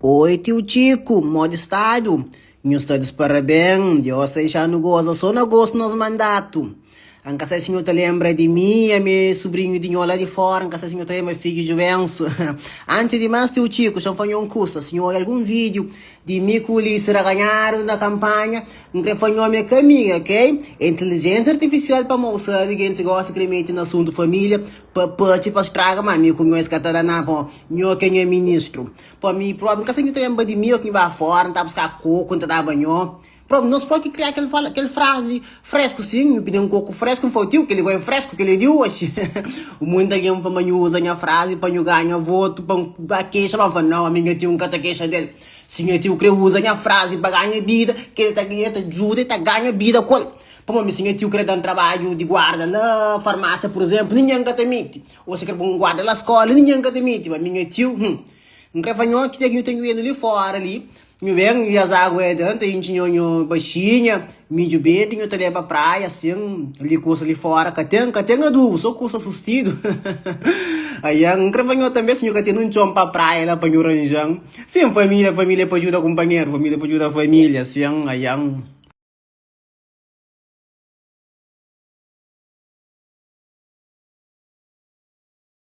Oi tiu Txiku, modi stadu? Nhu sta disparabén, Dios ta dexa-nu goza so na gostu nos mandatu. N ka sabe si nhu ta lenbra di mi, ami é subrinhu di nho la di fora, N ka sabe si nhu ta lenbra fidju di Jubensu. Antis di más, tiu Txiku, xa-m fla nho un kusa, si nhu odja algun vídiu di mi ku Ulisses raganhadu na kanpanha, N kre fla nho mi é ka mi, ok? É intilijénsia artifisial pamodi bu sabe gentis gosi kre mete na asuntu família pa patxi pa straga, má mi ku nho es ka ta da nada pamodi nho ke nha ministru. Pa mi propi, N ka sabe si nhu ta lenbra di mi, o ki nhu ba fora, N ta buska koku, N ta daba nho. Propi, nos propi kria kel fala, kel frazi fresku sin, nhu pidi un koku fresku, N fla, tiu, kel-li goi é fresku, kel-li é di oxi. Munta algen fla ma nhu uza nha frazi pa nhu ganha votu, pa N ba kexa, ma N fla, nau, ami nha tiu N ka ta kexa del. Si nha tiu kre uza nha frazi pa ganha bida, kel ta el ta djuda, el ta ganha bida ku el. Pamodi mi si nha tiu kre da-m trabadju di guarda na farmásia, pur izénplu, ningen ka ta miti. Ô si kre pô-m guarda na skóla, ningen ka ta miti. Ma mi nha tiu, hum, N kre fla nho ki dja ki nhu ten nhu li fóra li, nhu ben, nhu es agu é da, N ta intxi nho nho baxinha, midju berdi, nhu ta leba praia, asin, li kusa li fóra ka ten, ka ten adubu, so kusa sustidu. Aia, N kre fla nho tanbe si nhu ka ten un txon pa praia la pa nhu ranja-m. Sin, família, família pa djuda kunpanheru, família pa djuda família, sin, aia.